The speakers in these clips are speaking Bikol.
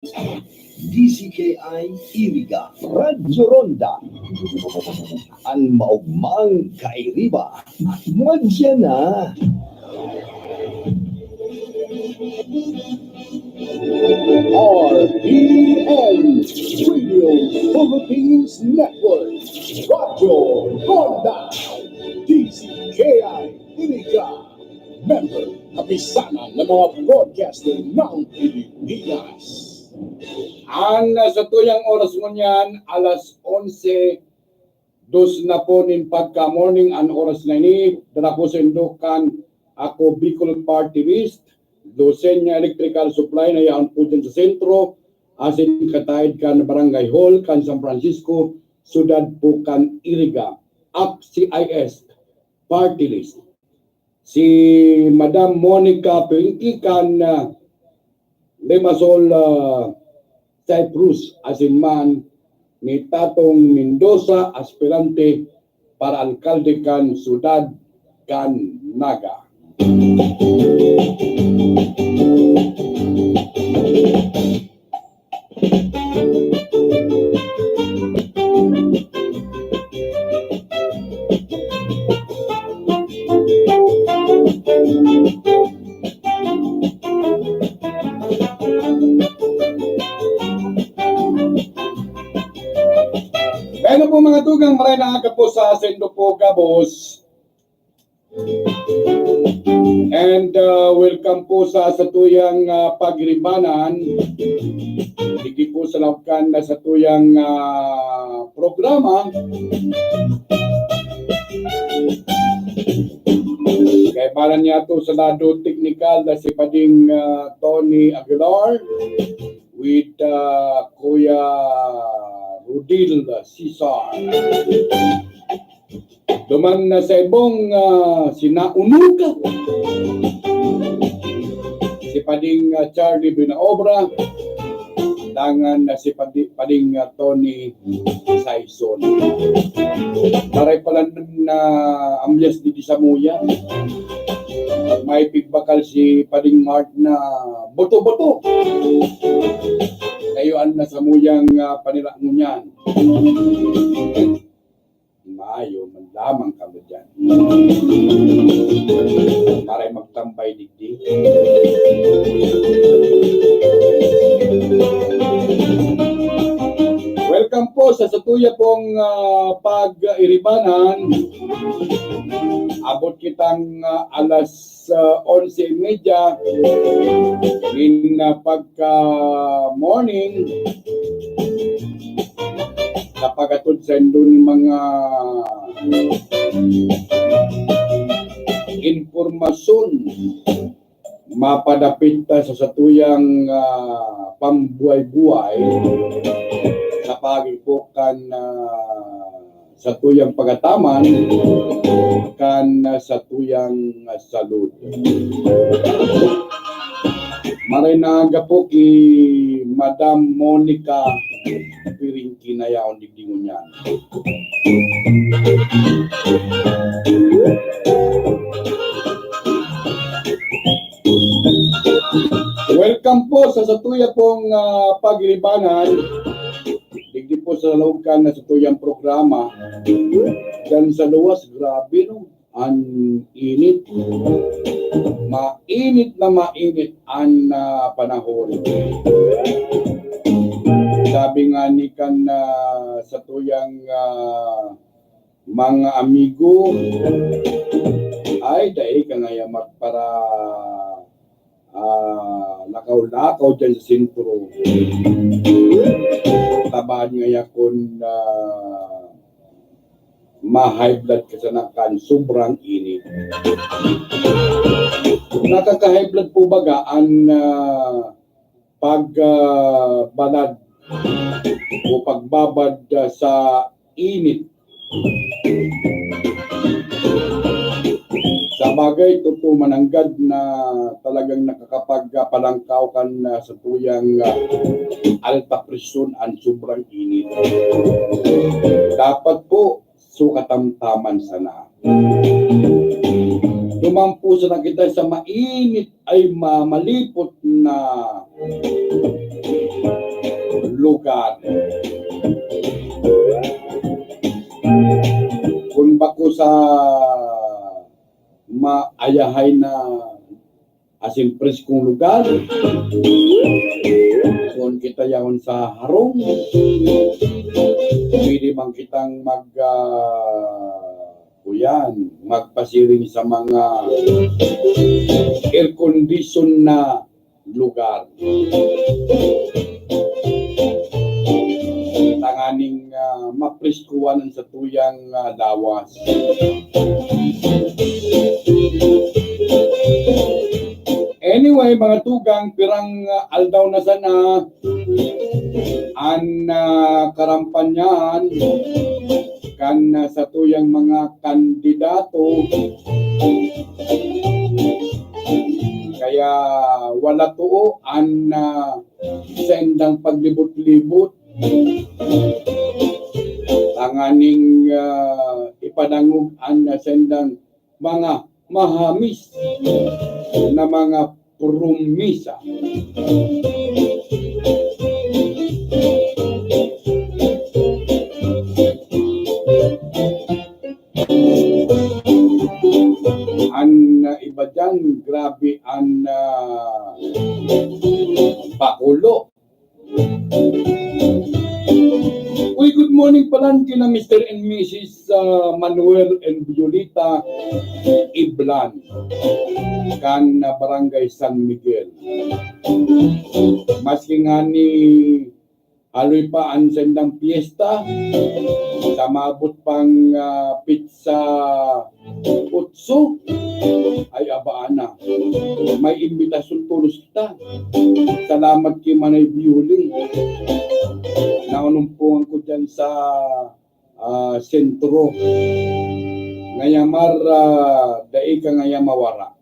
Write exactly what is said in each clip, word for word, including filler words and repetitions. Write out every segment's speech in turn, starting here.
D C K I Iriga, Radyo Ronda, an maogmang kairiba. Madya na. R P N Radio Philippines Network, Radyo Ronda, D C K I Iriga, member, kapisanan ng mga broadcaster ng Pilipinas. An, ah, satuyang oras ngunyan, alas onse, dos na po nin pagka-morning an oras na ini. Dara po sa indokan, ako, Bicol Party List, Lucena Electrical Supply na yaon po dyan sa sentro, asin kataid kan Barangay Hall, kan San Francisco, siyudad po kan Iriga, ap C I S Party List. Si Madam Monica Pingki kan, ah, Limassol, ah, Cyprus, asin man ni Tatong Mendoza, aspirante para alkalde kan siyudad kan Naga. Bueno po, mga tugang, maray na aga po sa saindo po gabos. And, uh, welcome po sa satuyang, uh, pagiribanan. Digdi po sa laog kan satuyang, uh, programa. Kaibanan niyato sa lado teknikal na si Pading, uh, Tony Aguilar with, uh, Kuya Rodil Cesar. Duman na sa ibong, ah, sinaunuga, si Pading, ah, Charlie Binaobra, dangan na si Padi-, Pading, ah, Tony Saison. Maray pala na amyas di samuya. May pigbakal si Pading Mark na boto-boto. Kayo an nasamuyang, ah, panira ngunyan. Maayo man lamang kamo diyan. Maray magtambay digdi. Welcome po sa satuya pong, ah, pag-iribanan. Abot kitang, ah, alas sa onse y media nin, ah, pagka-morning, sa pag-atod saindo nin mga impormasyon mapadapit ta sa satuyang, ah, pambuhay-buhay sa paagi po kan, ah, satuyang pagataman kan satuyang salud. Maray na aga po ki Madam Monica Piring, kinayaon digdi ngunyan. Welcome po sa satuya pong, ah, pagiribanan. Digdi po sa laog kan satuyang programa. Diyan sa luwas, grabe, no? An init. Mainit na mainit an, ah, panahon. Sabi nga ni kan, ah, satuyang, ah, mga amigo, ay, dai ka ngaya magpara-, ah, lakaw-lakaw diyan sa sentro. Tabaan ngaya kun, ah, ma-high blood ka sana kan sobrang init. Nakaka-high blood po baga an, ah, pag, ah, balad o pagbabad, ah, sa init. Sa bagay, totoo man nanggad na talagang nakakapagpalangkaw kan, ah, satuyang, ah, alta presyon an sobrang init. Dapat po, so katamtaman sana. Tumampo sana kita sa mainit ay ma-, malipot na lugar. Kun bako sa maayahay na asin preskong lugar, kun kita yaon sa harong, pwede man kitang mag, ah, kuyan, magpasiring sa mga air condition na lugar. Tanganing, ah, mapriskuhan an satuyang, ah, lawas. Anyway, mga tugang, pirang, ah, aldaw na sana an, ah, karampanyan kan, ah, satuyang mga kandidato. Kaya wala too an, ah, saindang paglibot-libot. Tanganing, ah, ipadangog an, ah, saindang mga mahamis na mga promesa. An, ah, iba diyan, grabe an, ah, pakulo. Uy, good morning pala kina Mister and Missus, ah, Manuel and Violeta Iblan, kan, ah, Barangay San Miguel. Maski ngani haloy pa an saindang piyesta, sa maabot pang, ah, petsa otso, ay, abaan na. May imbitasyon tolos kita. Salamat ki Manay Biuli. Naunumpungan ko diyan sa, ah, sentro. Ngayamar, ah, dai ka ngaya mawara.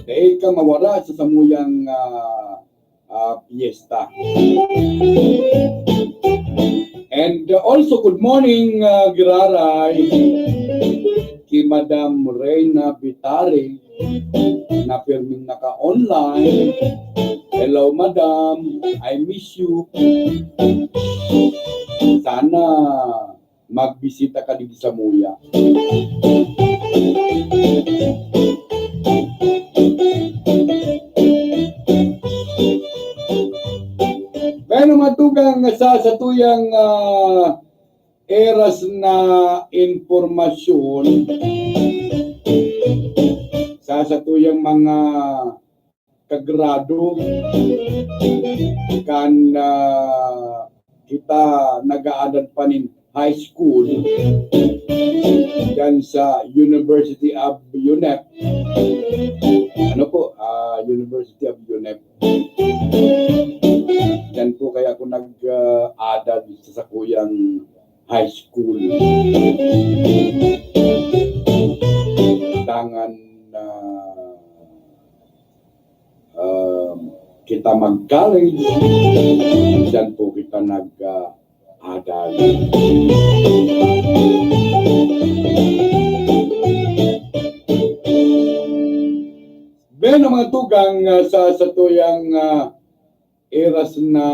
Dai ka mawara sa samuyang, ah, ah, piyesta. And, uh, also, good morning, uh, giraray, ki Madam Reyna Vitari, na pirming naka-online. Hello, Madam. I miss you. Sana magbisita ka digdi samuya. Bueno, mga tugang, sa satuyang, ah, eras na impormasyon, sa satuyang mga kagrado kan, ah, kita nag-aadan pa nin high school diyan sa University of UNEP. Ano po? Ah, University of UNEP. Diyan po kaya ako nag, ah, adan sa sakuyang high school. Dangan, ah, um, kita mag-college, diyan po kita nag, ah, adan. Bueno, mga tugang, ah, sa satuyang, ah, eras na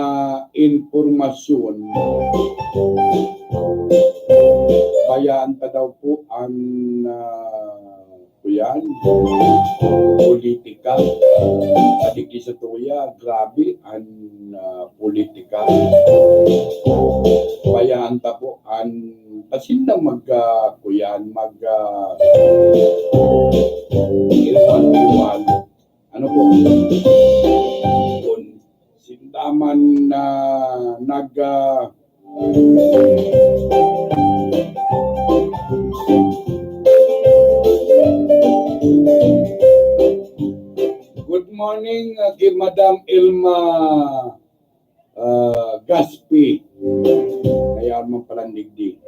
impormasyon. Bayaan ta daw po an, ah, kuyan, politika. Sa digdi sa tuya, grabe an, ah, politika. Bayaan ta po an, ta sindang mag, ah, kuyan, mag, ah, iwan-iwan. Ano po? Kun sinda man na nag, ah, good morning, ah, ki Madam Ilma, ah, Gaspi. Kaya man palang digdi.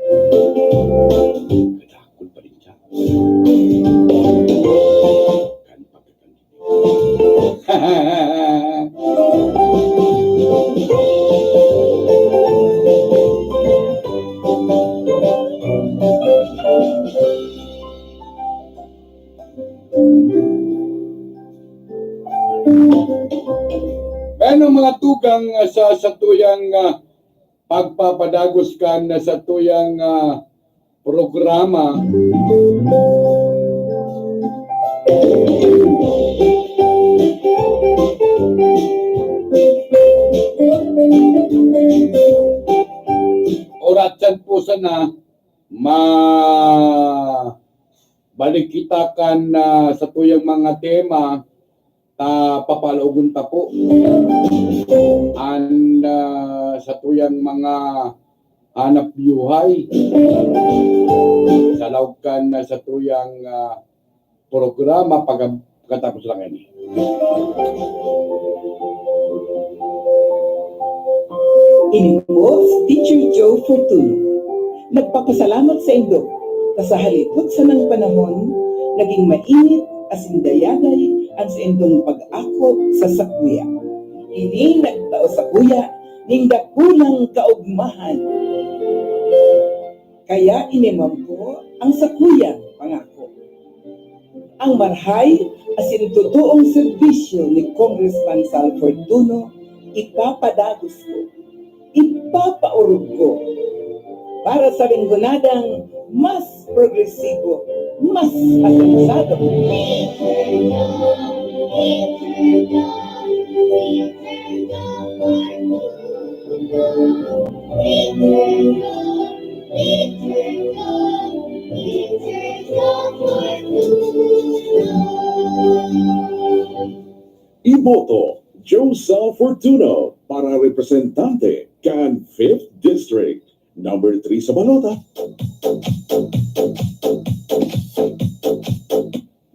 Kadakol pa rin siya. Kan pagkakan. Bueno, mga Tugang sa satuyang, ah, pagpapadagos kan satuyang, ah, programa. Oratsan po sana ma balik kita kan, ah, satuyang mga tema, ta papalaogon ta po an, ah, satuyang mga hanap buhay sa laog kan, ah, satuyang, ah, programa pagka-, pagkatapos lang ini. Ini po si Teacher Joe Fortuno. Nagpapasalamat saindo ta sa halipot sanang panahon, nagin mainit asin dayagay an saindong pag-ako sa sakuya. Ini nagtao sakuya nin dakulang kaogmahan. Kaya ini man po ang sakuyang pangako. Ang marhay asin totoong serbisyo ni Congressman Sal Fortuno ipapadagos ko, ipapaorog ko, para sa Linggonadang mas progresibo, mas atansado. Iboto Joe Sal Fortuno para representante kan fifth District, number three sa balota.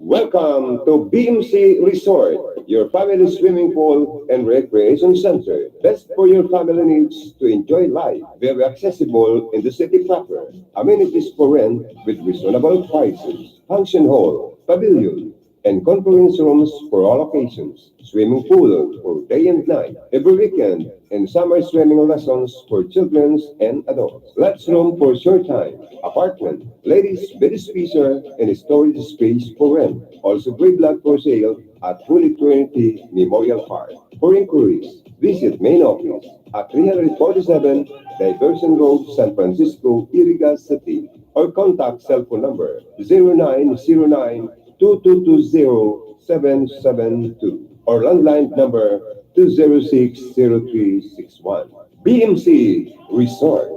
Welcome to B M C Resort, your family swimming pool and recreation center. Best for your family needs to enjoy life. Very accessible in the city proper. Amenities for rent with reasonable prices. Function hall, pavilion, and conference rooms for all occasions. Swimming pool for day and night, every weekend, and summer swimming lessons for children and adults. Lots room for short time, apartment, ladies bed spacer, and storage space for rent. Also, gray block for sale at Holy Trinity Memorial Park. For inquiries, visit main office at three hundred forty-seven Diversion Road, San Francisco, Iriga City, or contact cell phone number zero nine zero nine two two two zero seven seven two or landline number two zero six zero three six one. B M C Resort.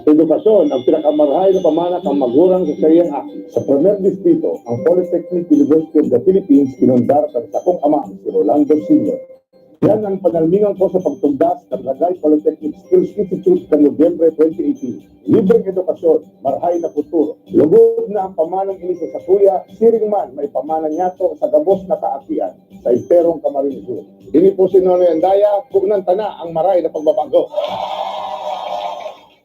Edukasyon ang pinakamarahay na pamana kan magurang sa saiyang aki. Sa primer distrito, ang Polytechnic University of the Philippines pinundar kan sakong ama, si Rolando Senior. Yan ang panalmingan ko sa pagtugdas kan Ragay Polytechnic Skills Institute kan Nobyembre twenty eighteen. Libreng edukasyon, marahay na futuro. Lugod na ang pamanang ini sa sakuya, siring man maipamana niyato sa gabos na kaakian sa enterong Camarines Sur. Ini po si Nonoy Andaya, kunan ta na ang marahay na pagbabago.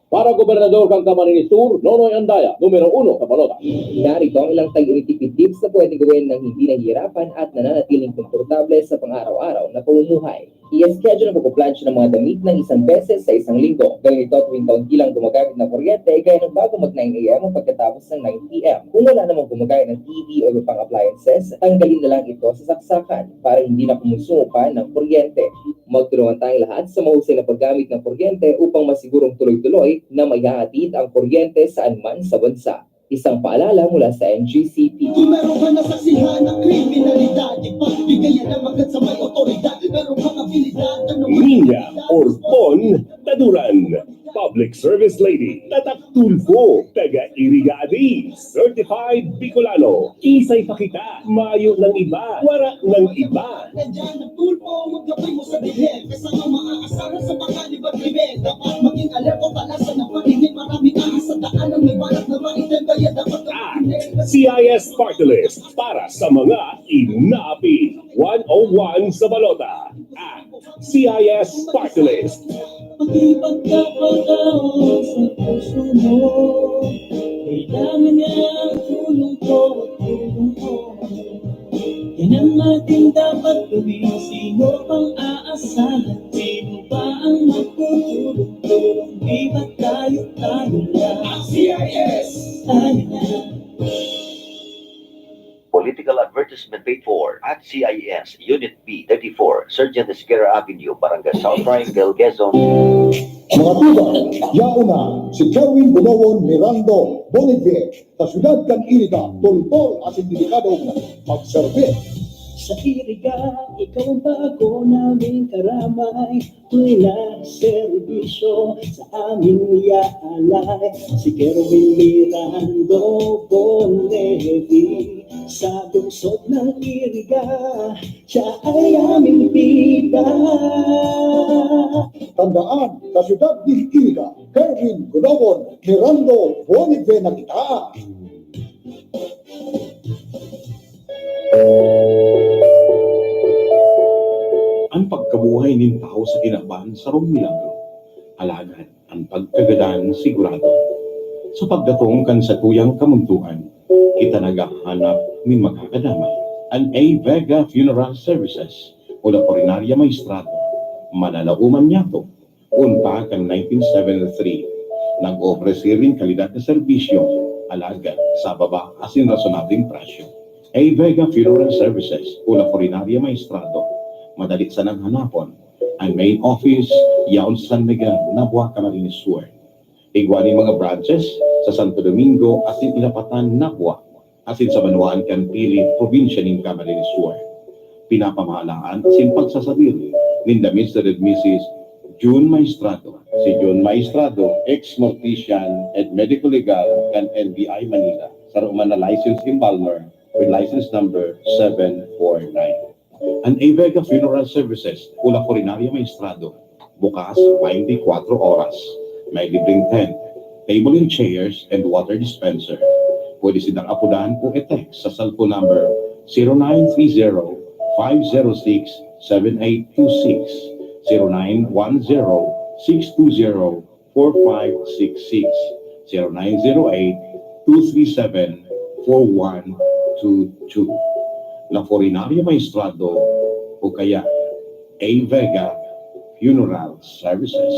Para gobernador kan Camarines Sur, Nonoy Andaya, numero uno sa balota. Narito ang ilang tag-iritipi tips na pwedeng gawin nang hindi nahihirapan at nananatiling komportable sa pang-araw-araw na pamumuhay. I-schedule ang pagpaplansya ng mga damit ng isang beses sa isang linggo. Gawin ito tuwing kaunti lang gumagamit ng kuryente, gaya ng bago mag nine A M o pagkatapos ng nine P M. Kung wala namang gumagamit ng T V o iba pang appliances, tanggalin na lang ito sa saksakan para hindi na kumonsumo pa ng kuryente. Magtulungan tayong lahat sa mahusay na paggamit ng kuryente upang masigurong tuloy-tuloy na maihahatid ang kuryente saan man sa bansa. Isang paalala mula sa N G C P. Kung meron ka nasaksihan na kriminalidad, ipagbigay yan agad sa may otoridad. Meron kang abilidad, ano man Niña Orpon Taduran, Public Service Lady, Tatak Tulfo, taga Iriga Adi, Certified Bicolano. Kisay pa kita, mayo ng iba, wara ng iba. Nandiyan ang Tulfo, magkapay mo sa dilim. Kasama maaasahan sa pagkalibag-libag. Dapat maging alerto, talasan ang paningin. Maraming ahas sa daan, ang may balak na maitim. Kaya dapat At C I S Party List para sa mga inaapi. One oh one sa balota. At C I S Party List. Makipagkapalawan sa puso mo. Kailangan niya ang tulong ko at tulong ko. Yan ang ating dapat gawin. Sino pang aasahan? Sino ba ang magtutulong-tulong? Di ba tayo, tayo lang? Ang C I S. Tayo lang. Political advertisement paid for. at C I S Unit B thirty-four, Sergeant Esguerra Avenue, Barangay South Triangle, Quezon. Mga tugang, yaon na si Kerwin Bonowon Mirando Boniface sa siyudad kan Iriga, toltol asin dedikadong magserbi. Sa Iriga, ikaw ang bago naming karamay. Tuwing nagserbisyo sa amin iaalay si Kerwin Mirando Bonlevi. Sa lungsod ng Iriga, siya ay aming bida. Tandaan, sa siyudad nin Iriga, Kerwin Bonowon Mirando Boniface na kita. An pagkabuhay nin tawo sa kinaban sarong milagro. Alagad, an pagkagadan sigurado. Sa pagdatong kan satuyang kamuntoan, kita naghahanap nin makakadamay. An A Vega Funeral Services o La Funeraria Maestrado, manalauman niyato. Poon pa kan nineteen seventy-three, nag-oofrese nin kalidad na serbisyo, alagad sa baba asin rasonableng presyo. A Vega Funeral Services o La Funeraria Maestrado, madali sanang hanapon. An main office, yaon sa San Miguel, Nabua, Camarines Sur. Igwa nin mga branches sa Santo Domingo asin Ilapatan, Nabua, asin sa banwaan kan Pili, probinsya nin Camarines Sur. Pinapamahalaan asin pagsasadiri ninda Mister and Missus June Maestrado. Si June Maestrado, ex-mortician and medical legal kan N B I Manila, saro man na license embalmer with license number seven four nine. An A Vega Funeral Services o La Funeraria Maestrado, bukas twenty-four oras. May libreng tent, table and chairs, and water dispenser. Pwede sindang apodan o i-text sa cellphone number zero nine three zero, five zero six, seven eight two six, zero nine one zero, six two zero, four five six six, zero nine zero eight, two three seven, four one two two. La Funeraria Maestrado o kaya A Vega Funeral Services.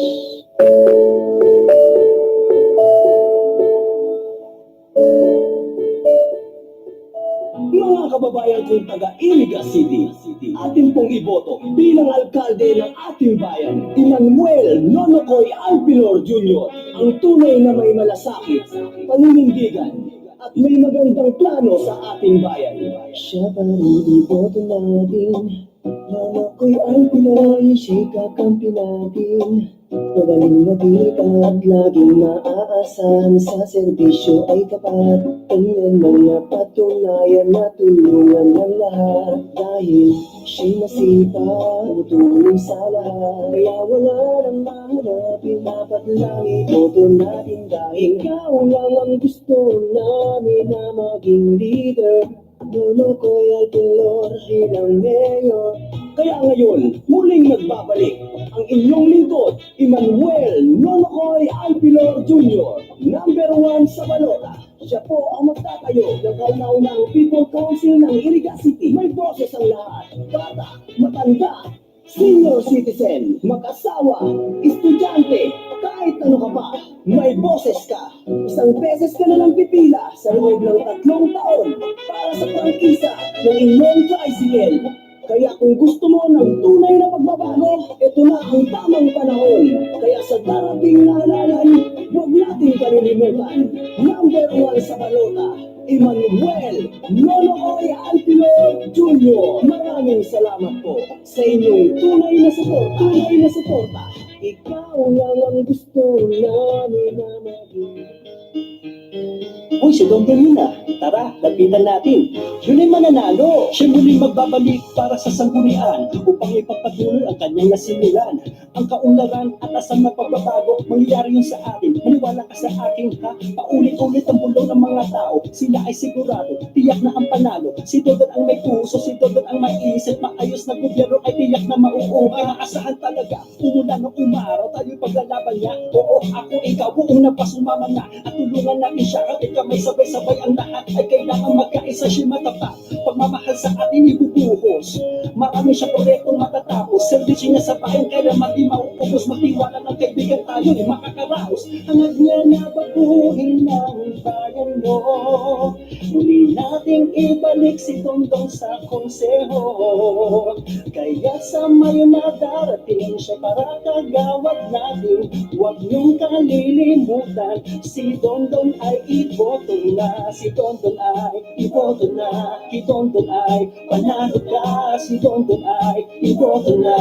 Mga kababayan kong taga Iriga City, atin pong iboto bilang alkalde ng ating bayan, Emmanuel Nonokoy Alpilor Junior, ang tunay na may malasakit, paninindigan, at may magandang plano sa ating bayan. Siya pa rin iboto natin, Nonokoy Alpilor, siya'y kakampi natin. Magaling maglikha at laging maaasahan, sa serbisyo ay tapat. Kailanman mapatunayan, matulungan ng lahat. Dahil siya'y masipag, tumutulong sa lahat. Kaya wala nang mahanapin, dapat lang iboto natin dahil ikaw lang ang gusto namin na maging leader. Nonokoy Alpilor bilang mayor. Kaya ngayon, muling nagbabalik ang inyong lingkod, Emmanuel Nonokoy Alpilor Junior, number one sa balota. Siya po ang magtatayo ng kauna-unahang People Council ng Iriga City. May boses ang lahat. Bata, matanda, senior citizen, mag-asawa, estudyante, kahit ano ka pa, may boses ka. Isang beses ka na lang pipila sa loob ng tatlong taon para sa prangkisa ng inyong tricycle. Kaya kung gusto mo ng tunay na pagbabago, ito na ang tamang panahon. Kaya sa darating na halalan, huwag nating kalilimutan. Number one sa balota, Emmanuel Nonokoy Alpilor Junior. Maraming salamat po sa inyong tunay na suporta. Tunay na suporta. Ikaw lang ang gusto namin na maging. Uy, si Don Bermina, tara, lapitan natin. Yun ay mananalo. Siya muling magbabalik para sa sanggunian upang ipagpatuloy ang kanyang nasimulan. Ang kaunlaran at asam na pagbabago, mangyayari yun sa atin. Maniwala ka sa akin, ha? Paulit-ulit ang bulong ng mga tao. Sila ay sigurado, tiyak na ang panalo. Si Dodod ang may puso, si Dodod ang may isip. Maayos na gobyerno ay tiyak na mauuwi. Maaasahan talaga, umulan o umaraw, tayo'y paglalaban niya. Oo, ako, ikaw, buong na pa sumama na. At tulungan natin siya, kapit kamay, sabay-sabay ang lahat. Ay kailangan magkaisa, siya matapat. Pagmamahal sa atin ibubuhos. Marami siya proyektong matatapos. Serbisyo niya sa bayan, kaya man di mauubos. Magtiwala ng kaibigan, tayo'y makakaraos. Hangad niya na baguhin ang bayan mo. Muli nating ibalik si Dondon sa konseho. Kaya sa may madarating siya para kagawad natin, huwag niyong kalilimutan. Si Dondon ay iboto na, si Dondon ay iboto na, si Dondon ay panalo ka, si Dondon ay iboto na.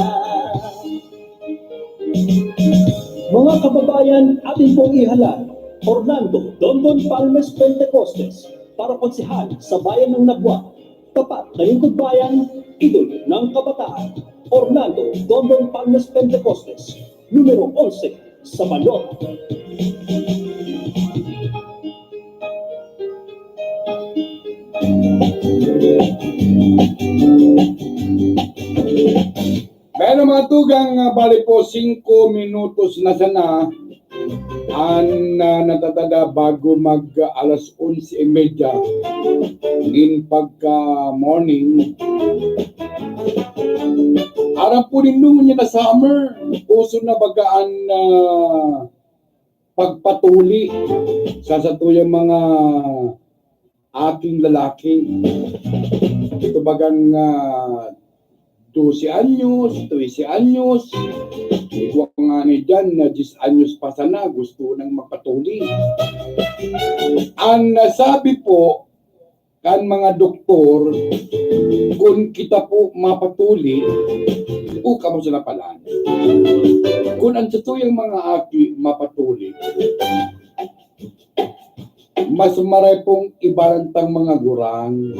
Mga kababayan, atin pong ihalal, Orlando Dondon Palmes Pentecostes, para konsehal sa bayan ng Nabua, tapat na lingkod bayan, idol ng kabataan. Orlando Dondon Palmes Pentecostes, numero onse sa balot. Kaya na mga tugang, ah, bali po, singko minutos na sana an, ah, natatada bago mag, ah, alas onse y media nin pagka morning. Aram po nindo ngunyan na summer, uso na baga an, ah, pagpatuli sa satuyang mga aking lalaki. Ito bagang, ah, dose anyos, trese anyos, igwa nga ni dyan na diyes anyos pa sana, gusto nang magpatuli. Ang nasabi po kan mga doktor, kun kita po mapatuli, o kamo sa napalan. Kun ang satuyang mga aki mapatuli, mas maray pong ibarantang mga gurang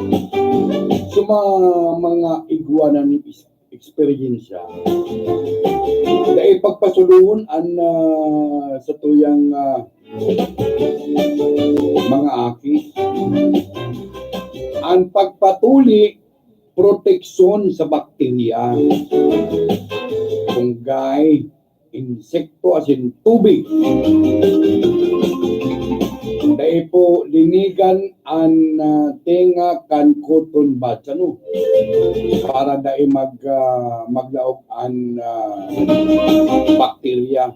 sa mga, mga igwa na ni eksperyensya. Dai pagpasulohon an, ah, satuyang, ah, mga aki. An pagpatuli, proteksyon sa bakterya, fungi, insekto asin tubig. Dai po linigan an, ah, tenga kan cotton buds, ano, para dai mag, ah, maglaog an, ah, bakterya.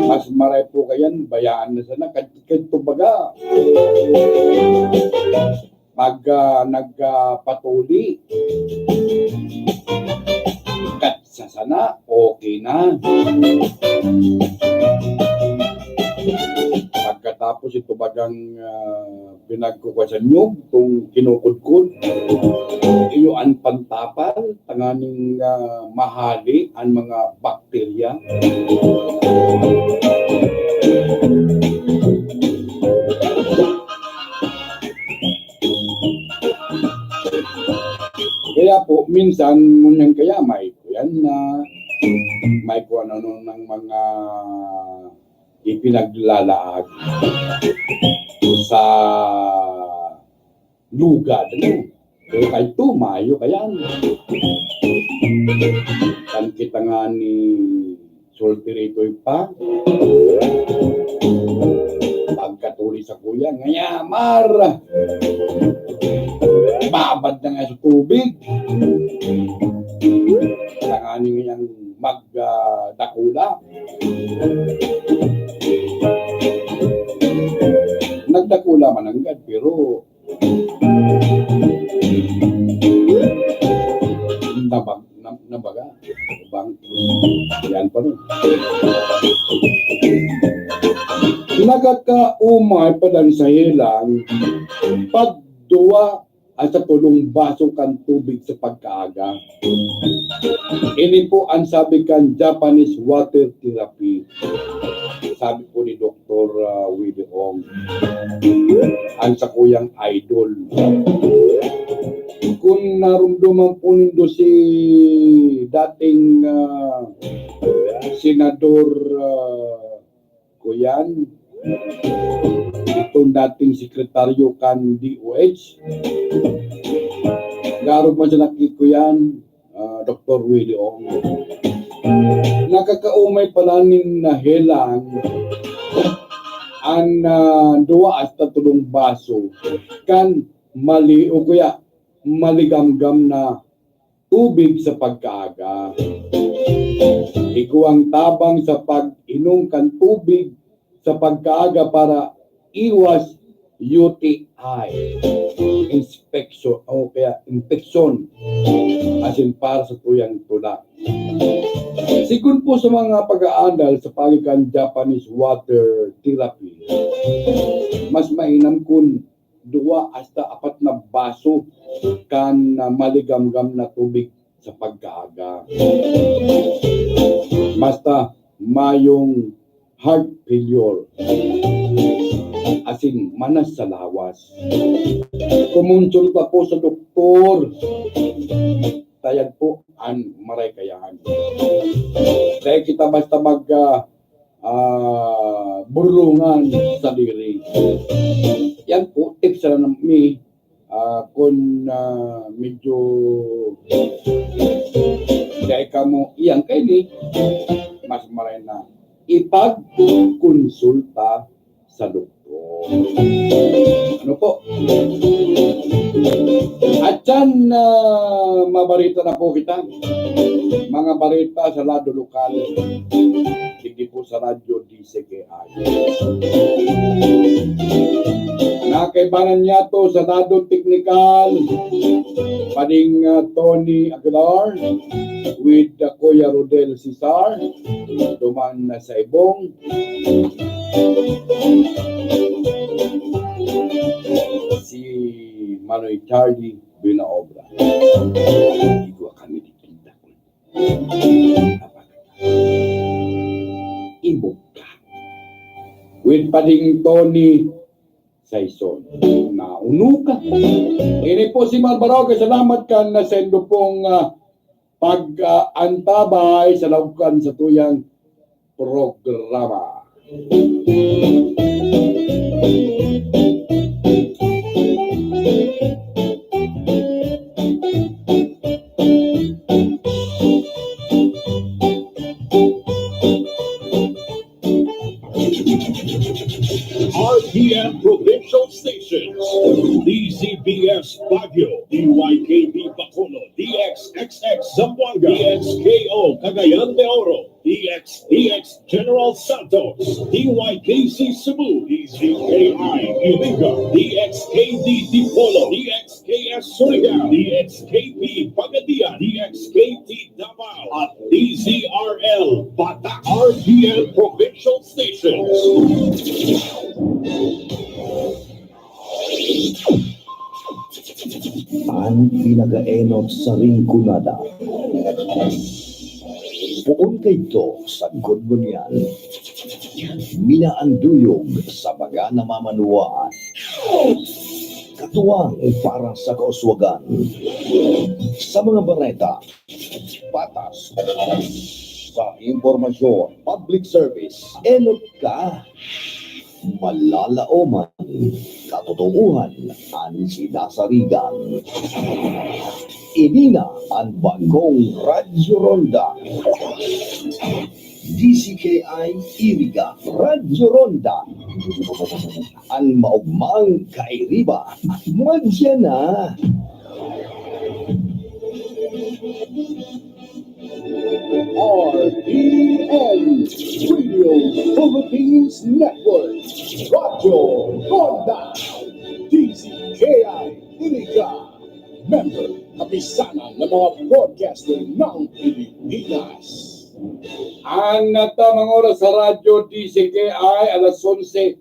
Mas maray po kayan, bayaan na sana. Kad-, kadto baga, pag, ah, nag, ah, patuli, kat sa sana, okay na. Pagkatapos ito bagang, ah, pinagkukwa sa nyog, itong kinukudkod, iyo an pantapal, tanganing, ah, mahali an mga bakterya. Kaya po, minsan, ngunyan kaya may kuyan na, may kung ano ng mga ipinaglalaag sa lugad, ano? Pero kay tu, mayo kayan. Kan kita nga ni Solteritoy pa. Pagkatuli sa kuya, ngayamar. Babad na nga sa tubig. Tanganing ngayang mag, ah, dakula. Nagdakula man nanggad, pero nabag-, na-, nabaga. Bang, yan pa rin. Nakakaumay pa lang sa helang, pagduwa at sa tulong baso kan tubig sa pagkaaga. Ini po ang sabi kan Japanese water therapy. Sabi po ni Doktor, ah, Willie Ong, ang sakuyang idol. Kung narumduman po nindo si dating, ah, Senador, ah, Kuyan, itong dating sekretaryo kan D O H, garo man siya nakikuyan, ah, Doktor Willie Ong. Nakakaumay pala nin nahelang an, ah, duwa hasta tulong baso kan mali o kaya maligamgam na tubig sa pagkaaga. Igwang tabang sa pag-inom kan tubig sa pagkaaga para iwas U T I inspection o kaya infection asin para sa tuyang tulak. Sigon po sa mga pag-aandal sa paagi kan Japanese water therapy, mas mainam kun duwa hasta apat na baso kan, ah, maligamgam na tubig sa pagkaaga. Basta mayong heart failure, asin manas sa lawas, kumonsulta po sa doktor. Tayad po an maray kayahan. Dai kita basta mag, ah, ah, burlungan sa diri. Yan po, tips na mi, ah, kun, ah, medyo dai kamo iyan kaini, mas maray na ipagkonsulta sa doktor. Ano po? At yan, ah, mabarita na po kita. Mga barita sa lado lokal. Hindi po sa radyo D C K I. Nakaibanan niya to sa lado teknikal. Pading, ah, Tony Aguilar with, ah, Kuya Rodel Cesar. Duman na sa Ibong. Si Manoy Charlie Binaobra. Igwa kami di kita. Ibog ka. With Pading Tony Saison. Nauno ka. Ini po si Marbarao. Salamat kan na sendo pong, ah, pag, ah, antabay sa laog kan satuyang programa. R T M Provincial Stations, D Z B S Baguio, D Y K B Bacolod, D X X X Zamboanga, D X K O Cagayan de Oro, D X D X General Santos, D Y K C Cebu, D Z K I Iriga, D X K D Dipolog, D X K S Surigao, D X K P Pagadian, D X K T Davao, at D Z R L Batak, R T M Provincial Stations. An pinakaenot sa Rinconada. Poon kaidto sagkod ngunyan, minaanduyog sa mga namamanwaan. Katuwang para sa kauswagan. Sa mga bareta, patas. Sa impormasyon, public service, enot ka. Malalaoman, katotoohan an sinasarigan. Ini na an bagong Radyo Ronda. D Z K I Iriga, Radyo Ronda. An maogmang kairiba, madya na. R T N Radio Philippines Network, Radyo Ronda, D Z K I Iriga, member, Kapisanan ng mga Broadcaster ng Pilipinas. An tamang oras sa Radyo D Z K I, alas onse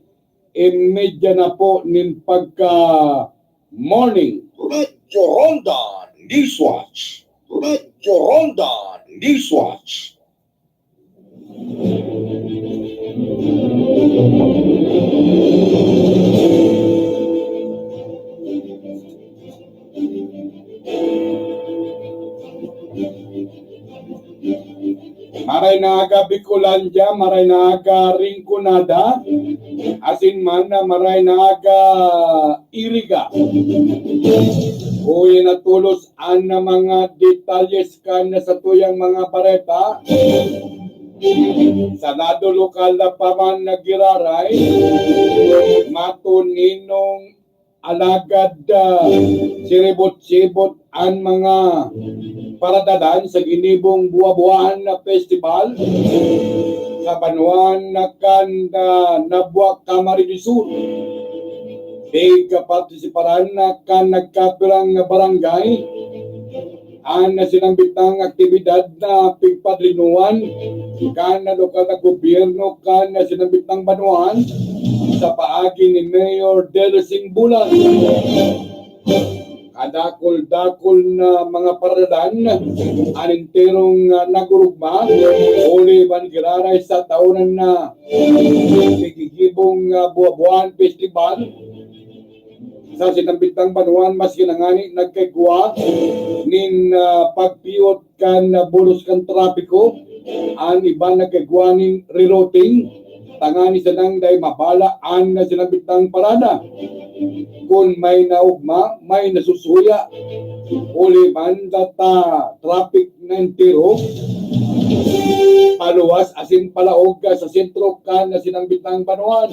y media na po nin pagka-morning. Radyo Ronda Newswatch. Radyo Ronda Newswatch. Maray na aga, Bicolandia, maray na aga, Rinconada, asin man na maray na aga, Iriga. Uya na tolos an mga detalyes kan satuyang mga bareta. Sa lado lokal na pa man nagiraray, matuninong alagad, ah, siribot-sibot an mga paradadan sa ginibong Buabuan Festival sa banwaan na kan, ah, Nabua, Camarines Sur. Tig-, partisiparan na kan nagkapirang barangay an sinambitang aktibidad na pigpadlinoan kan lokal na gobyerno kan sinambitang banwaan sa paagi ni Mayor Delsing Bulan. Kadakul-dakul na mga paradahan an enterong, ah, nagurugma, huli man giraray sa taonan na nagigibong, ah, Buabuan Festival sa sinambitang banwaan, maski na ngani nagkaigwa nin, ah, pagpiot kan, ah, bulos kan trapiko, an iba nagkaigwa nin rerouting, tanganing sanang dai mabala an sinambitang parada. Kun may naugma, may nasusuya. Huli man data traffic na entero, paluwas asin palaog sa sentro kan sinambitang banwaan.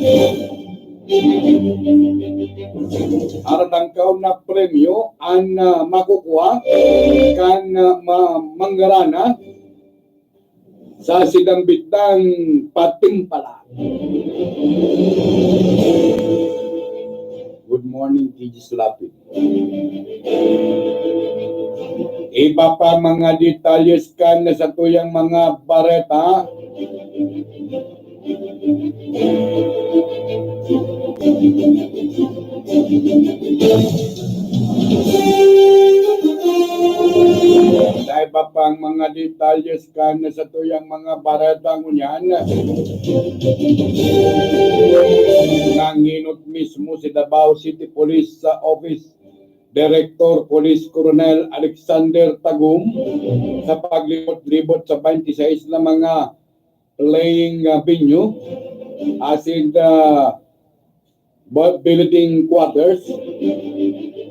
Aron lang kaon na premyo an, ah, makukuha kan, ah, ma-, manggarana sa sinambitang patimpala. Good morning, T G Sulapit. Iba pa mga detalyes kan satuyang mga bareta. Sa iba pang mga detalyes kan satuyang mga bareta ngunyan, nanginot mismo si Davao City Police sa Office Director Police Colonel Alexander Tagum sa paglibot-libot sa twenty-six na mga playing, ah, venue, asin, ah, bu-, billeting quarters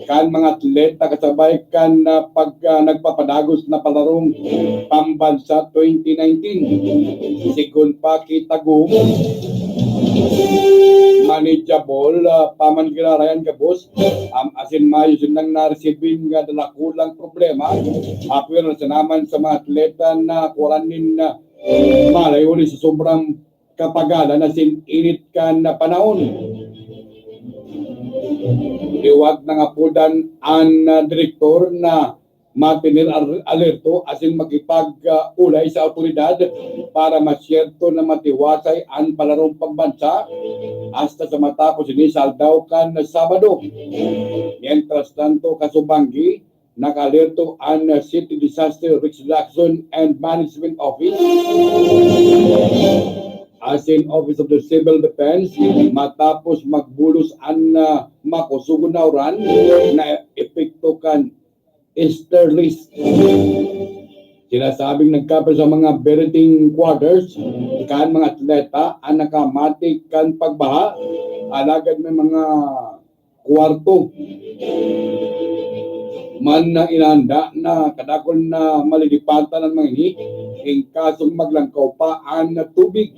kan mga atleta kasabay kan, ah, pag, ah, nagpapadagos na palarong pambansa twenty nineteen. Sigon pa ki Tagum, manageable, ah, pa man giraray an gabos, am, asin mayo sindang naresibin nga dakulang problema, apwera sana man sa mga atleta na kuwaran nin, ah, malay huli sa sobrang kapagalan asin init kan panahon. Liwat nangapodan an, ah, direktor na matener ar-, alerto asin makipag-, ah, ulay sa awtoridad para masyerto na matiwasay an palarong pambansa hasta sa matapos ini sa aldaw kan Sabado. Mientras tanto, kasubanggi, nakaalerto an City Disaster Risk Reduction and Management Office asin Office of the Civil Defense matapos magbulos an, ah, makusugon na uran na epekto kan Easterlies. Sinasabing nagkapit sa mga billeting quarters kan mga atleta an nakamati kan pagbaha, alagad may mga kwarto man na inanda na kadakul na malilipatan an mga ini, in kasong maglangkaw pa an tubig.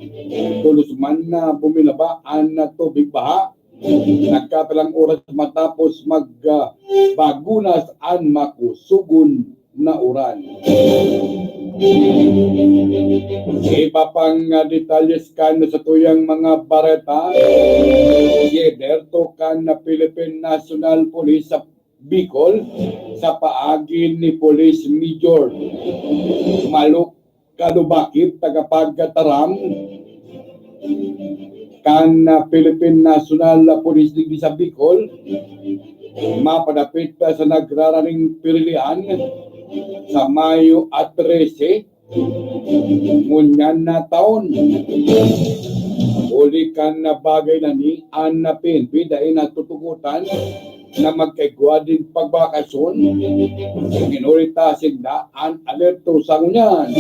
Tolos man na buminaba an tubig baha, nagkatalang oras matapos mag, ah, bagunas an makusugon na uran. Iba pang, ah, detalyes kan satuyang mga bareta, gialerto kan Philippine National Police sa Bicol, sa paagi ni Police Major Maluk Kalubakib, tagapagtaram kan, ah, Philippine National Police digdi sa Bicol, mapadapit sa nagraraning pirilian sa Mayo trese, ngunyan na taon. Huli kan bagay na ni an P N P dai natutugotan na magkaigwa nin pagbakasyon, ginuli ta sinda an alerto sa ngunyan.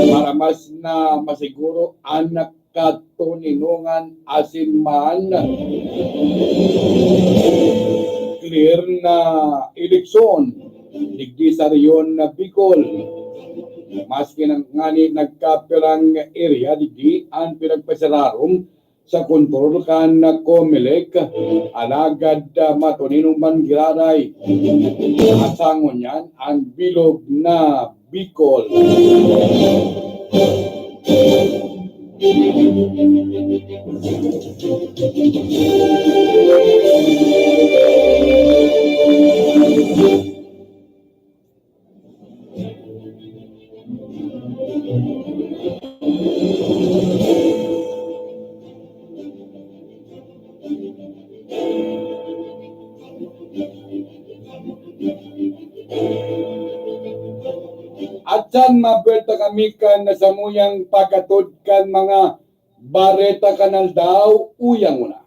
Para mas na masiguro an katoninongan asin man clear na eleksyon digdi sa rehiyon na Bicol. Maski na ngani nagkapirang area digdi an pinagpasararom sa kontrol kan Comelec, alagad, ah, matuninon man giraray. Asangon niyan ang bilog na Bicol. At yan, mabuelta kami kan samuyang paghatod kan mga bareta kan aldaw, uyang una.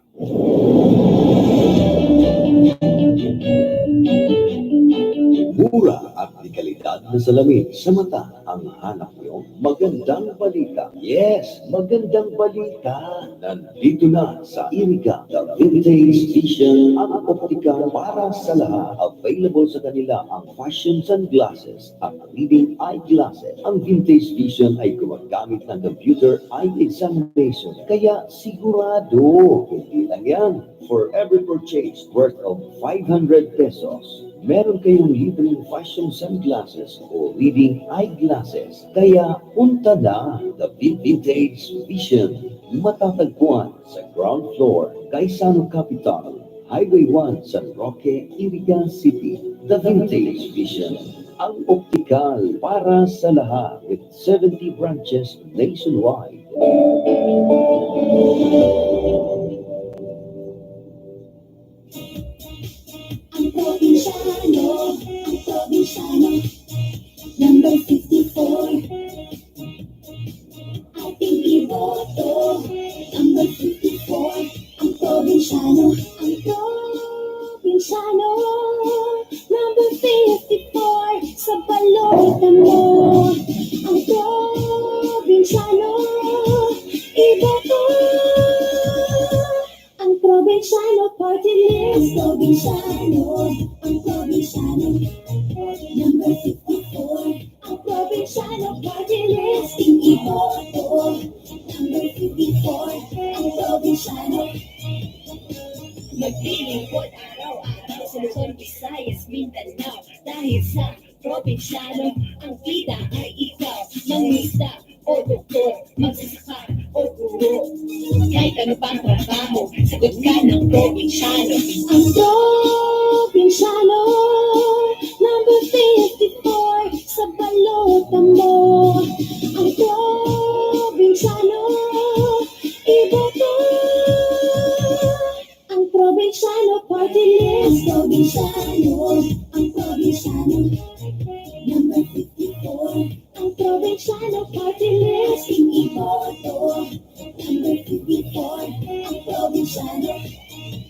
Mura at de kalidad na salamin sa mata ang hanap nyo? Magandang balita. Yes, magandang balita. Nandito na sa Iriga, The Vintage Vision, ang optika para sa lahat. Available sa kanila ang fashion sunglasses, ang reading eyeglasses. Ang Vintage Vision ay gumagamit ng computer eye examination, kaya sigurado, hindi lang yan. For every purchase worth of five hundred pesos, meron kayong libreng fashion sunglasses o reading eyeglasses. Kaya punta na, The Vintage Vision. Matatagpuan sa ground floor, Gaisano Capital, Highway one, San Roque, Iriga City. The Vintage Vision, ang optikal para sa lahat, with seventy branches nationwide. Ang probinsyano, ang probinsyano, number fifty-four. Ating iboto, number fifty-four. Ang probinsyano, ang probinsyano, number fifty-four. Sa balota mo, ang probinsyano, iboto. Ang probinsyano party list. Ang probinsyano, ang probinsyano, number fifty-four. Ang probinsyano party list, iboto. Number fifty-four, ang probinsyano. Maglilingkod araw-araw sa Luzon, Visayas, Mindanao. Dahil sa probinsyano, ang bida ay ikaw. Mangista o doktor, magsasaka o guro. Kahit ano pang trabaho, sagot ka ng probinsyano. Ang probinsyano, number fifty-four, sa balota mo. Ang probinsyano, iboto. Ang probinsyano party list. Ang probinsyano, ang probinsyano, number fifty-four. Ang probinsyano party list, iboto. Number fifty-four, ang probinsyano,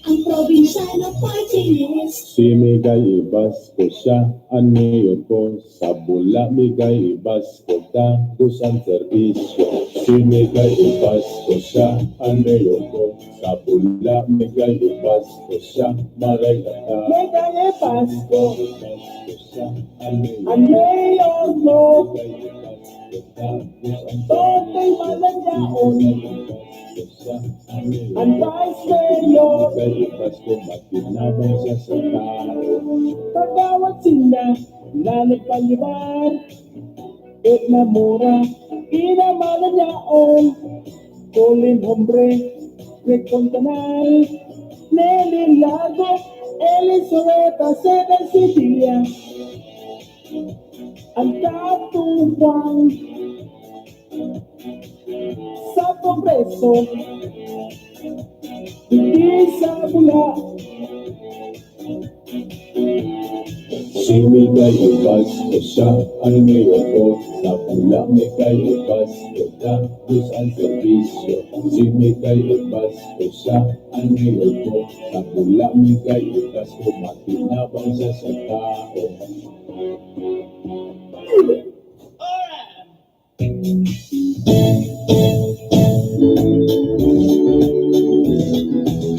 ang probinsyano party list. Si Migay Ibas ko siya, an mayor ko. Sa Bula, Migay Ibas ko, dagos an serbisyo. Si Migay Ibas ko siya, an mayor ko. Sa Bula, Migay Ibas ko siya, maray na ta. Migay Ibas ko. Ibas ko siya, an mayor. An mayor ko. Migay Ibas ko, dagos an serbisyo. Totoy malanyaon. Migay Ibas ko siya, an mayor. An vice mayor. Migay Ibas ko, makinabang siya sa tao. Kagawad sinda na nagpalibar. Edna Mora, Ina Malanyaon, Colin Hombre, Rick Fontanal, Nelly Lago, Elizabeth Aceda Sevilla, ang katuwang sa Kongreso, digdi sa Bula. Si Migay Ibas ko siya, an mayor ko. Sa Bula, Migay Ibas ko, dagos an serbisyo. Si Migay Ibas ko siya, an mayor ko. Sa Bula, Migay Ibas ko, makinabang siya sa tao.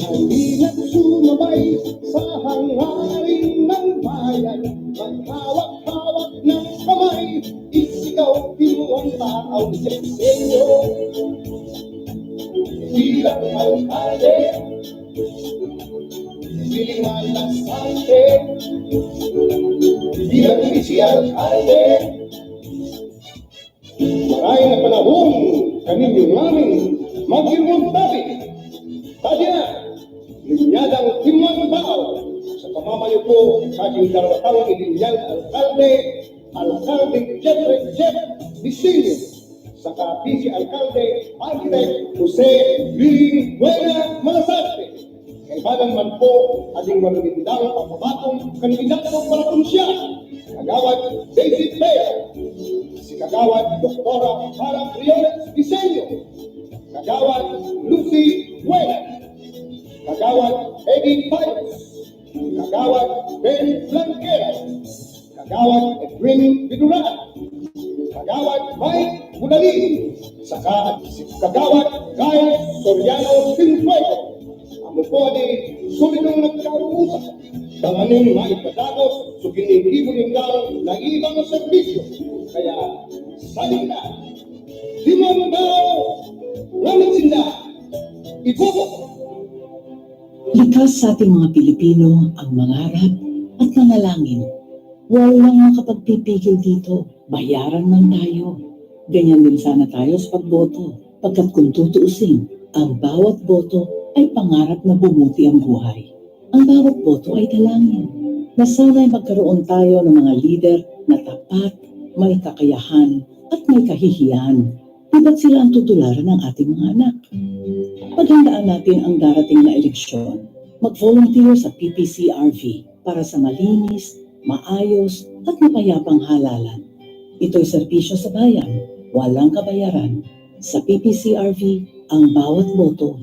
Halina't sumabay sa hangarin ng bayan, maghawak-hawak ng kamay, isigaw, Pinoy taong Sexenyo. Bilang Bilang opisyal, alde. Maray na panahon kaninyo nganing magirong tabi. Tadya, linyadang Timbang Bao, sa pamamayo po kan darwatang ilinyang alkalde, Alkalde Jeffrey Jeff Diseño, saka Vice Alkalde Architect Jose Willy Buena Malasarte. Kaibanan man po, aling manumindang pagpabatong kandidato para siya, Kagawad David Bea, si Kagawad Doktora Mara Briones Diseño, Kagawad Lucy Buena, Kagawad Eddie Payos, Kagawad Ben Blanquera, Kagawad Edwin Bidura, Kagawad Mike Bulali, saka si Kagawad Kyle Soriano Sinfuego. Amo po an solidong nagkaurusa tanganing maipadagos so ginigibo nindang naibang serbisyo. Kaya, salita, limang tao, ngamit sinda, ibobo. Likas sa ating mga Pilipino ang mangarap at manalangin. Walang makapagpipigil dito. Bayaran man tayo. Ganyan din sana tayo sa pagboto. Pagkat kung tutuusin, ang bawat boto ay pangarap na bumuti ang buhay. Ang bawat boto ay dalangin na sana'y magkaroon tayo ng mga lider na tapat, may kakayahan, at may kahihiyan. Di ba't sila ang tutularan ng ating mga anak? Paghandaan natin ang darating na eleksyon. Mag-volunteer sa P P C R V para sa malinis, maayos, at mapayapang halalan. Ito'y serbisyo sa bayan, walang kabayaran. Sa P P C R V, ang bawat boto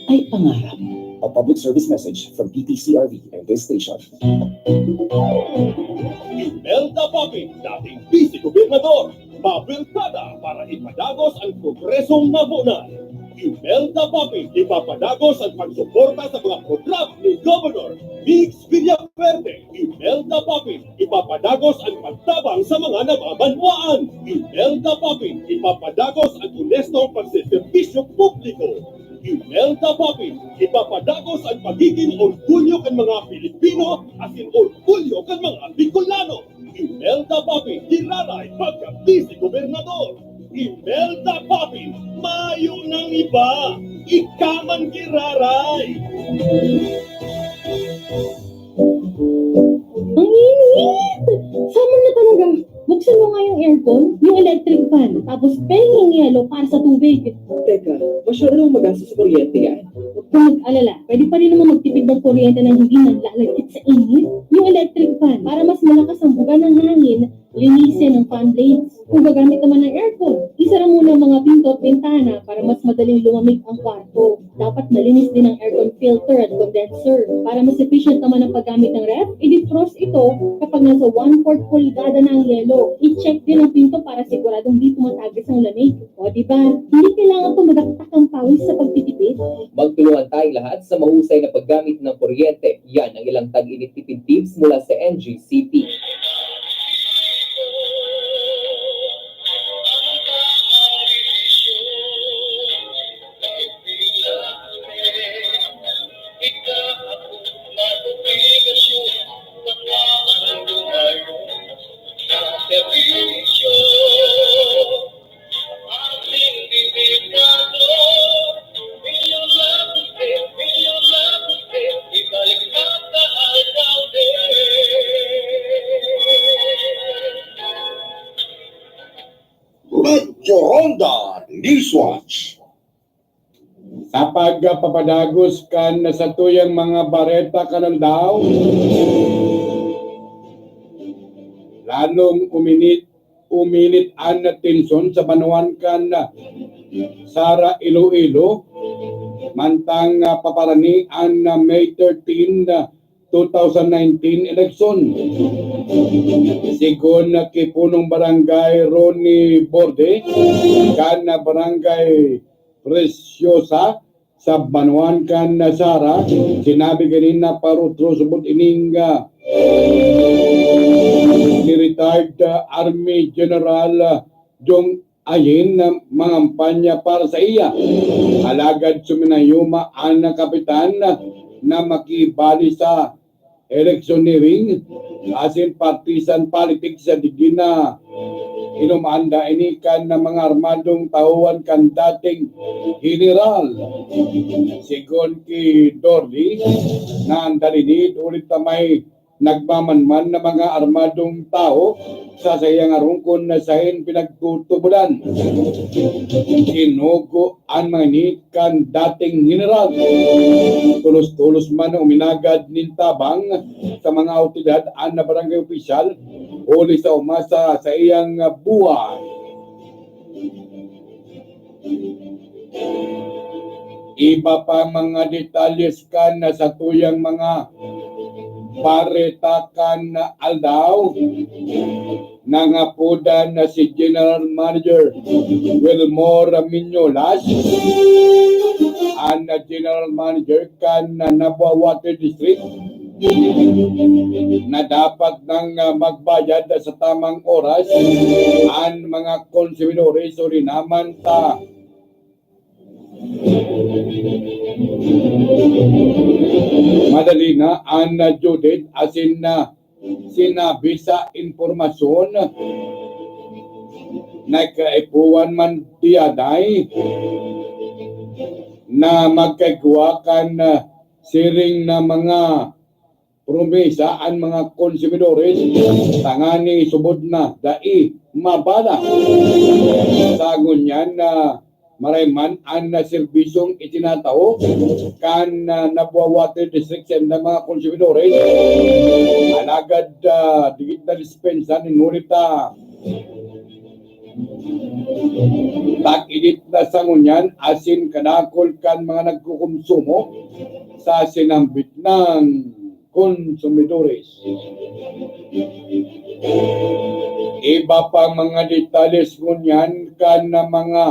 ay pangarap. A public service message from P P C R V and this station. Imelda Papin, dating Vice Gobernador, mabeltada para ipadagos ang progresong nabonan. Imelda Papin, ipapadagos ang pagsuporta sa mga programa ni Governor Mix Villaverde. Imelda Papin, ipapadagos ang pagtabang sa mga namamanwaan. Imelda Papin, ipapadagos ang onestong pagseserbisyo publiko. Imelda Papin, ipapadagos ang pagigin orgulyo kan mga Pilipino asin orgulyo kan mga Bicolano. Imelda Papin, giraray pagka-Vice Gobernador. Imelda Papin, mayo nang iba, ika man giraray. Ang init! Summer na talaga. Buksan mo nga yung aircon, yung electric fan, tapos pengeng yelo para sa tubig. Teka, masyado namang magastos sa kuryente yan. Huwag kang mag-alala, pwede pa rin naman magtipid ng kuryente nang hindi naglalagkit sa init. Yung electric fan, para mas malakas ang buga ng hangin, linisin ang fan blades. Kung gagamit naman ng aircon, isara muna ang mga pinto at bintana para mas madaling lumamig ang kwarto. Dapat malinis din ang aircon filter at condenser. Para mas efficient naman ang paggamit ng ref, i-defrost ito kapag nasa one-fourth pulgada na ang yelo. I-check din ang pinto para siguradong di tumatagas ang lamig. O, di ba? Hindi kailangan pa madaktak ang pawis sa pagtitipid. Magtulungan tayong lahat sa mahusay na paggamit ng kuryente. Yan ang ilang tag-init tipid tips mula sa N G C P. Radyo Ronda Newswatch. Sa pagpapadagos kan satuyang mga bareta kan aldaw, lalong uminit, uminit an tensyon sa banwaan kan Sara, Iloilo, mantang paparani an May thirteen, two thousand nineteen eleksyon. Sigon ki Punong Barangay Ronnie Borde kan Barangay Preciosa sa banwaan kan Sara, sinabi ganin na parutro subot ining, ah, ni retired, ah, Army General, ah, Jong Ayin na mangampanya para sa iya. Alagad suminayuma an kapitan na makibali sa electioneering asin partisan politics sa digdi na inumanda ini kan mga armadong tahowan kan dating general. Sigon ki Dorly, nandalinid ulit na may nagmamanman na mga armadong tawo sa saiyang arongkon na sain pinagtutubodan. Tinugo an mga ini kan dating general. Tolos-tolos man uminagad nin tabang sa mga awtoridad an barangay opisyal huli sa umasa sa iyang buhay. Iba pa mga detalye kan satuyang mga bareta kan aldaw. Nangapodan na si General Manager Wilmore Miñolas, an General Manager kan Nabua Water District, na dapat nang, ah, magbayad sa tamang oras an mga konsumidores o linaman ta madali na an due date asin na sinabi sa impormasyon na kaipuhan man diyaday na magkaigwa kan, ah, siring na mga promesa an mga konsumidores tangani subod na dai mabala. Sa ngunyan na maray man an serbisyong itinatao kan, ah, Nabua Water District sa mga konsumidores, alagad, ah, digit na dispensa nin huli ta tag-init na sa ngunyan asin kadakol kan mga nagkukonsumo sa sinambit ng konsumidores. Iba pa mga detalye ngunyan kan mga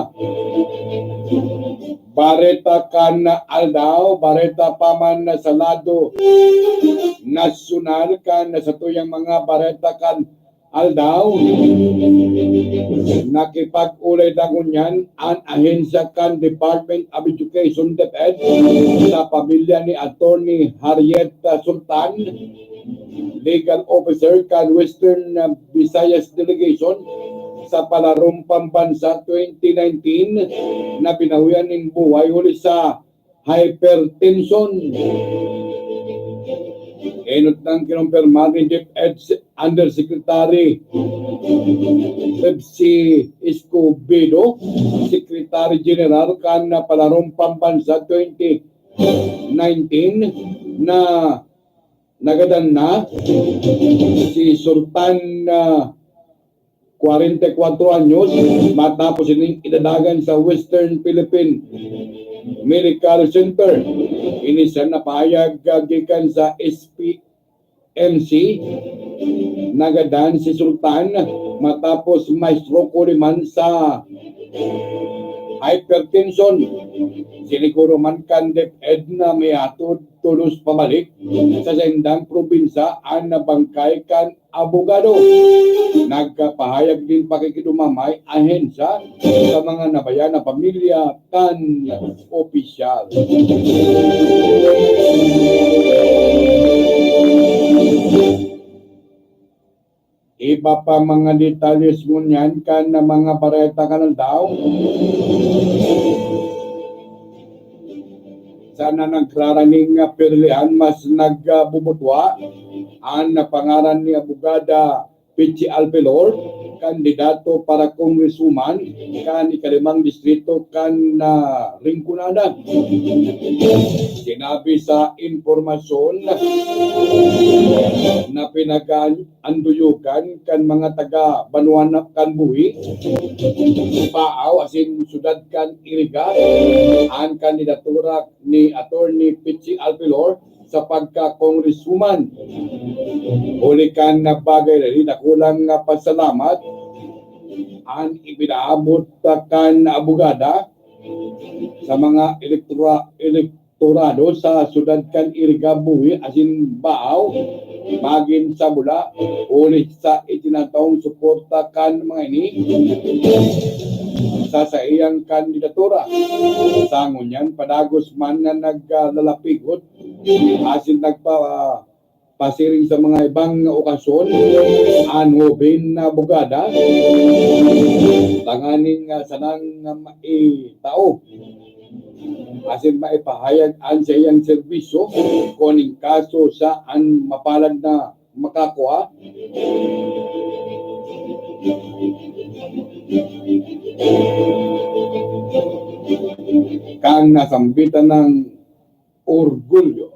bareta kan aldaw, bareta pa man sa lado nasyonal kan satuyang mga bareta kan aldaw. Nakipag-olay na ngunyan an ahensya kan Department of Education, DepEd, sa pamilya ni Attorney Harriet Sultan, legal officer kan Western Visayas Delegation sa Palarong Pambansa twenty nineteen, na binawian nin buhay huli sa hypertension. Enot nang kinumpirma ni DepEd Undersecretary Pepsi Escobedo, Secretary General kan Palarong Pambansa twenty nineteen, na nagadan na si Sultan, ah, kwarenta y kwatro anyos, matapos ining idadagan sa Western Philippine Medical Center. Ini siya na pahayag, ah, gikan sa S P M C. Nagadan si Sultan matapos ma-stroke huli man sa hypertension. Siniguro man kan DepEd na may hatod tolos pabalik sa saindang probinsya an bangkay kan abogado. Nagpahayag nin pakikidumamay ahensya sa mga nabayan na pamilya kan opisyal. Iba pa mga detalye ngunyan kan mga bareta kan aldaw. Sana nagraraning nga pirlihan, mas nagbubutwa an pangaran ni Abogada Pichi Alpelor, kandidato para congresswoman kan ikalimang distrito kan, ah, Rinconada. Sinabi sa impormasyon na pinag-anduyogan kan mga taga Banwa kan Buhi, Baao asin Syudad kan Iriga an kandidatura ni Attorney Pichi Alpelor sa pagka-congresswoman. Huli kan bagay na ini, dakulang pasalamat an ipinaabot kan abogada sa mga elektora-, elektorado sa syudad kan Iriga, Buhi asin Baao, magin sa Bula, huli sa itinataong suporta kan mga ini sa saiyang kandidatura. Sa ngunyan, padagos man na naglalapigot asin nagpa-, pasiring sa mga ibang okasyon an hoben na abogada tanganing, ah, sanang, ah, maitao asin maipahayag an saiyang serbisyo kun nin kaso siya an mapalad na makakua. Kan nasambitan ng orgulyo.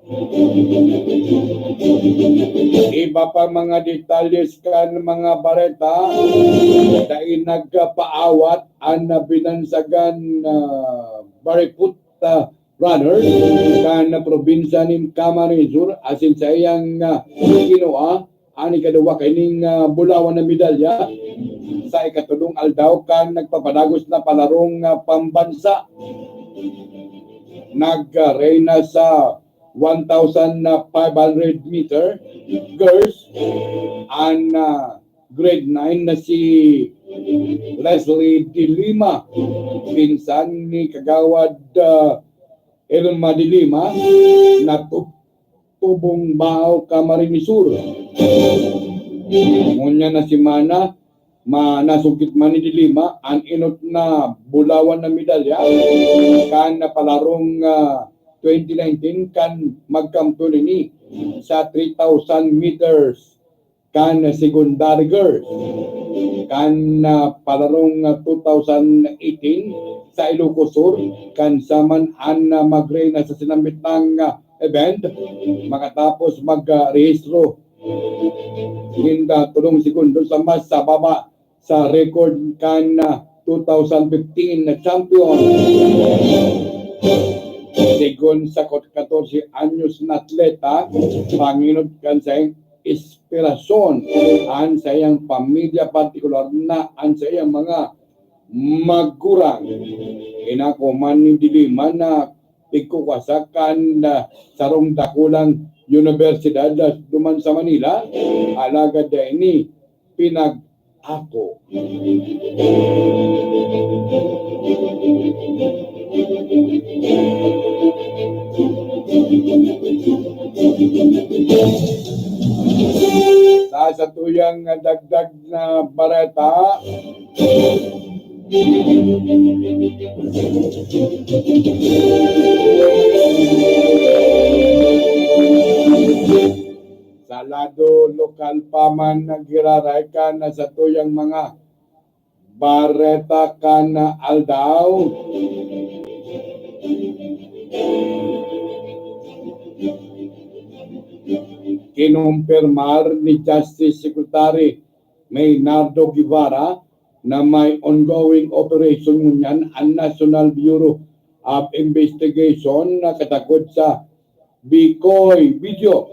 Iba pa mga detalles kan mga bareta, dai nagpaawat an binansagan na barefoot, ah, runner kan probinsya nin Camarines Sur asin saiyang, ah, kinua an ikaduwa kaining, ah, bulawan na medalya sa ikatulong aldaw kan nagpapadagos na palarong, ah, pambansa. Nagreyna sa one thousand five hundred meter girls an, ah, grade nine na si Leslie de Lima, pinsan ni Kagawad, ah, Elma de Lima, na tu-, tubong Baao, Camarines Sur. Ngunyan na semana, ma-, nasungkit man ni de Lima an enot na bulawan na medalya kan napalarong, ah, twenty nineteen kan magkampeon ini sa three thousand meters kan secondary girls. Kan, ah, palarong, ah, two thousand eighteen sa Ilocos Sur, kan siya man an, ah, magreyna sa sinambit na, ah, event, makatapos mag, ah, rehistro nin, ah, tolong segundos sa mas sa baba sa record kan, ah, two thousand fifteen na champion. Segun sa kot-, katorse anyos na atleta, pangenot kan saiyang inspirasyon an saiyang pamilya, partikular na an saiyang mga magurang. Inako man ni de Lima na pigkukuasa kan, ah, sarong dakulang unibersidad, ah, duman sa Manila, alagad dai ini pinag-ako. Sa satuyang dagdag na bareta, sa lado lokal pa man naghiraray kan satuyang mga bareta kan aldaw. Kinumpirmar ni Justice Secretary Maynardo Guevara na may ongoing operation ngunyan an National Bureau of Investigation na katakod sa Bikoy Video.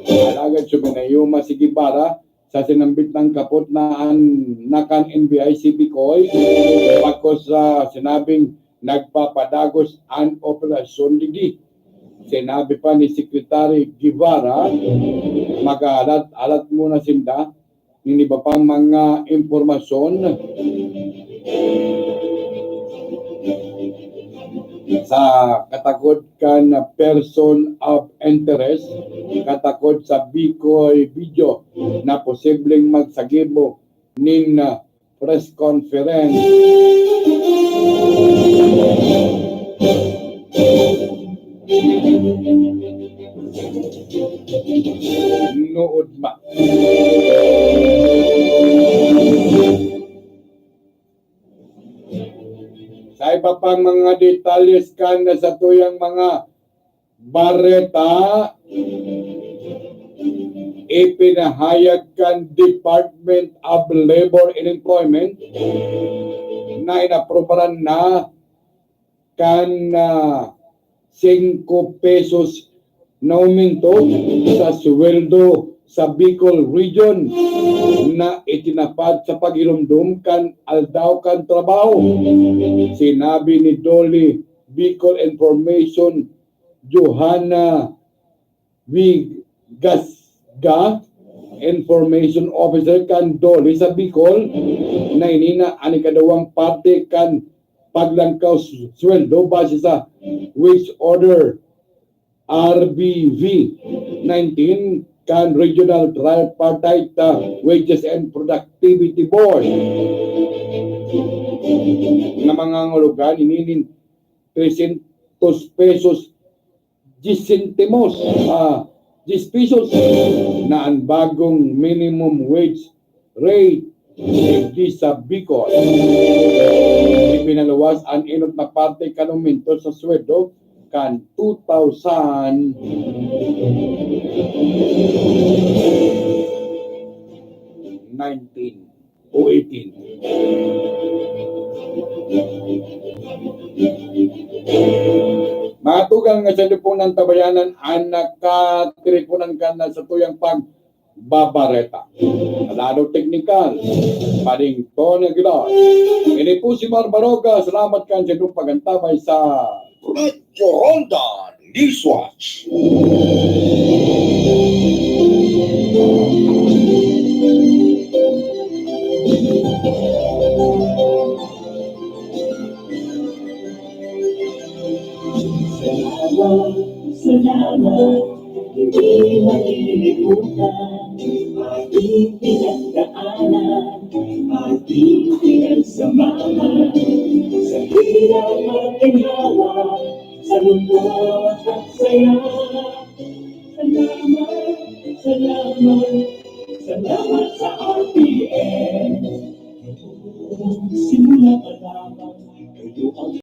Alagad suminayuma si Guevara sa sinambit na kapot na an, na kan N B I C Bikoy, pagkos sa sinabing nagpapadagos an operasyon digdi. Sinabi pa ni Secretary Guevara, "Mag-aalat-alat muna sinda nin iba pang mga impormasyon sa katakod kan person of interest, katakod sa Bikoy Video na posibleng magsagibo nin, ah, press conference." Nood ma. Sa iba pang mga detalles kan satuyang mga bareta, ipinahayag kan Department of Labor and Employment na inaprobaran na kan, ah, singko pesos na aumento sa sweldo sa Bicol Region na itinapad sa paghiromdom kan Aldaw kan Trabaho. Sinabi ni Dolly Bicol Information Johanna Vigasga, Information Officer kan DOLE sa Bicol, na ini na an ikaduwang parte kan paglangkaw s-, sweldo base sa Wage Order R B V nineteen kan Regional Tripartite, ah, Wages and Productivity Board na mangangulugan ini nin trescientos pesos, diyes sentimos, ah, diyes pesos na an bagong minimum wage rate digdi sa Bicol. Ipinaluwas an enot na parte kan aumento sa sweldo kan two thousand nineteen o eighteen. Mga tugang na sa Lipunan Tabayanan, an nakatiriponan kan satuyang pagbabareta. Lado teknikal, Pading Tony Aguilar. Ini po si Mar Baroga. Salamat kan sa inyong pag-antabay sa Radyo Ronda News Watch. Salamat, salamat, hindi malilimutan. Ating pinagdaanan, ating pinagsamahan. Sa hirap at ginhawa, sa lungkot at saya. Salamat, salamat, salamat sa R T N. Simula pa lamang, kayo ang